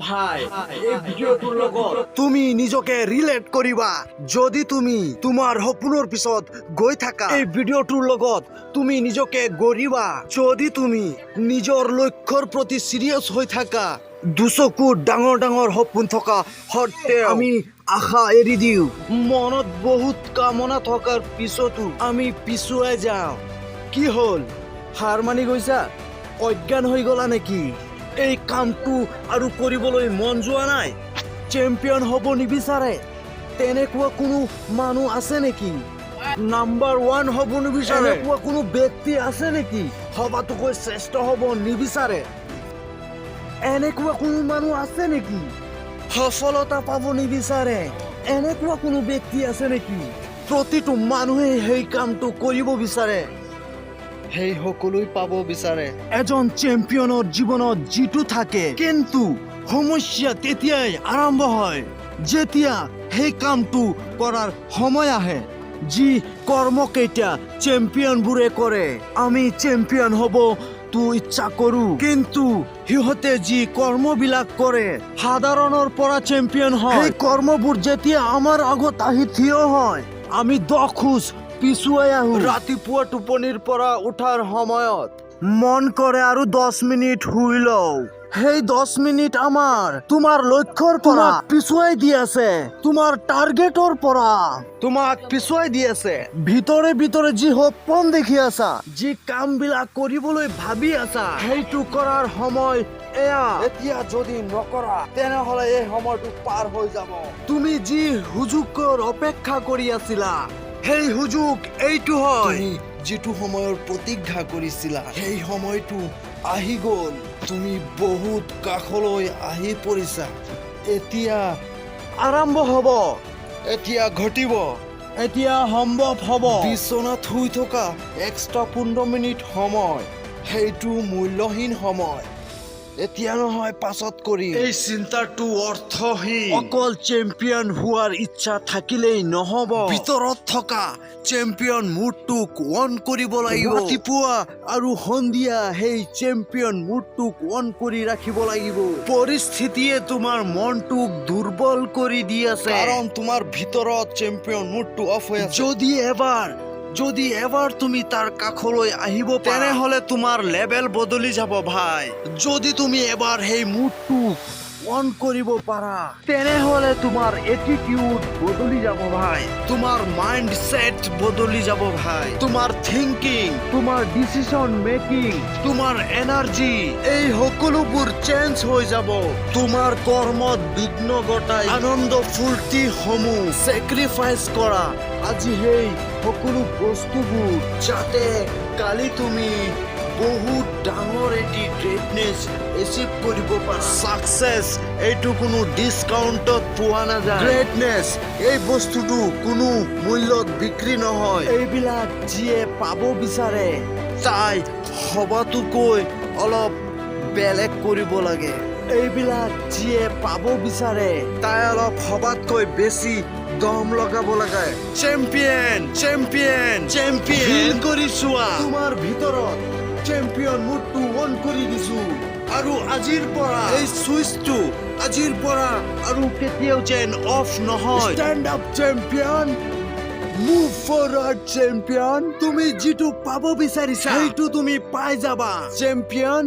ভাই, এই ভিডিঅ'টোৰ লগত তুমি নিজকে ৰিলেট কৰিবা। যদি তুমি তোমাৰ সপোনৰ পিছত গৈ থাকা, এই ভিডিঅ'টোৰ লগত তুমি নিজকে গঢ়িবা। যদি তুমি নিজৰ লক্ষ্যৰ প্ৰতি চিৰিয়াছ হৈ থাকা, দুচকুত ডাঙৰ ডাঙৰ সপোন থকা সত্ত্বেও আমি আশা এৰি দিওঁ, মনত বহুত কামনা থকাৰ পিছতো আমি পিছুৱাই যাওঁ। কি হ'ল, হাৰ মানি গৈছা? অজ্ঞান হৈ গ'লা নেকি? এই কামটো আৰু কৰিবলৈ মন যোৱা নাই? চেম্পিয়ন হ'ব নিবিচাৰে, তেনেকুৱা কোনো মানুহ আছে নেকি? নাম্বাৰ ওৱান হ'ব নিবিচাৰে, এনেকুৱা কোনো ব্যক্তি আছে নেকি? সবাতোকৈ শ্ৰেষ্ঠ হ'ব নিবিচাৰে, এনেকুৱা কোনো মানুহ আছে নেকি? সফলতা পাব নিবিচাৰে, এনেকুৱা কোনো ব্যক্তি আছে নেকি? প্ৰতিটো মানুহে সেই কামটো কৰিব বিচাৰে, সেই সকলোই পাব বিচাৰে। এজন চেম্পিয়নৰ জীৱনত যিটো থাকে, কিন্তু সমস্যা তেতিয়াই আৰম্ভ হয় যেতিয়া সেই কামটো কৰাৰ সময় আহে। যি কৰ্মকেইটা চেম্পিয়নবোৰে কৰে, আমি চেম্পিয়ন হ'ব তো ইচ্ছা কৰোঁ, কিন্তু সিহঁতে যি কৰ্মবিলাক কৰে, সাধাৰণৰ পৰা চেম্পিয়ন হয়, সেই কৰ্মবোৰ যেতিয়া আমাৰ আগত আহি থিয় হয়, আমি 10 খোজ পিছুৱাই আহো। ৰাতিপুৱা টোপনিৰ পৰা উঠাৰ সময়ত মন কৰে আৰু 10 মিনিট শুই লওঁ। সেই 10 মিনিট আমাৰ তোমাৰ লক্ষ্যৰ পৰা পিছুৱাই দি আছে, তোমাৰ টাৰ্গেটৰ পৰা তোমাক পিছুৱাই দি আছে। ভিতৰে ভিতৰে যি সপোন দেখি আছা, যি কামবিলাক কৰিবলৈ ভাবি আছা, সেইটো কৰাৰ সময় এয়া। এতিয়া যদি নকৰা, তেনেহলে এই সময়টো পাৰ হৈ যাব। তুমি যি সুযোগৰ অপেক্ষা কৰি আছিলা, সেই সুযোগ এইটো হয়। তুমি যিটো সময়ৰ প্ৰতীক্ষা কৰিছিলা, সেই সময়টো আহি গ'ল। তুমি বহুত কাষলৈ আহি পৰিছা। এতিয়া আৰম্ভ হ'ব, এতিয়া ঘটিব, এতিয়া সম্ভৱ হ'ব। বিচনাত শুই থকা এক্সট্ৰা 15 মিনিট সময়, সেইটো মূল্যহীন সময়। এতিয়া নহয়, পাছত কৰিম, এই চিন্তাটো অৰ্থহীন। অকল চেম্পিয়ন হোৱাৰ ইচ্ছা থাকিলেই নহ'ব, ভিতৰত থকা চেম্পিয়ন মুডটোক অন কৰিব লাগিব। ৰাতিপুৱা আৰু সন্ধিয়া সেই চেম্পিয়ন মুডটোক অন কৰি ৰাখিব লাগিব। পৰিস্থিতিয়ে তোমাৰ মনটোক দুৰ্বল কৰি দি আছে, কাৰণ তোমাৰ ভিতৰত চেম্পিয়ন মুডটো অফ হৈ আছে। যদি এবাৰ তুমি তাৰ কাষলৈ আহিব, তেনেহলে তোমাৰ লেভেল বদলি যাব ভাই। যদি তুমি এবাৰ সেই মুডটো অন কৰিব পাৰা, তেনেহলে তোমাৰ এটিটিউড বদলি যাব ভাই, তোমাৰ মাইণ্ড ছেট বদলি যাব ভাই, তোমাৰ থিংকিং, তোমাৰ ডিচিশ্যন মেকিং, তোমাৰ এনাৰ্জি, এই সকলোবোৰ চেঞ্জ হৈ যাব। তোমাৰ কৰ্মত বিঘ্ন ঘটাই আনন্দ ফূৰ্তিসমূহ চেক্ৰিফাইচ কৰা আজি সেই সকলো বস্তুবোৰ, যাতে কালি তুমি বহুত ডাঙৰ এটি গ্ৰেটনেছ এচিভ কৰিব পাৰা। ছাকচেছ এইটো কোনো ডিছকাউণ্টত পোৱা নাযায়। গ্ৰেটনেছ এই বস্তুটো কোনো মূল্যত বিক্ৰী নহয়। এইবিলাক যিয়ে পাব বিচাৰে, তাই সবাতোকৈ অলপ বেলেগ কৰিব লাগে। এইবিলাক যিয়ে পাব বিচাৰে, তাই অলপ সবাতকৈ বেছি দম লগাব লাগে। চেম্পিয়ন, চেম্পিয়ন, চেম্পিয়ন কৰি চোৱা। তোমাৰ ভিতৰত চেম্পিয়ন মুডটো অন কৰি দিছো আৰু আজিৰ পৰা এই চুইচটো আজিৰ পৰা আৰু কেতিয়াও যেন অফ নহয়। Stand up, champion! Move forward, champion! তুমি যিটো পাব বিচাৰিছা, সেইটো তুমি পাই যাবা, চেম্পিয়ন।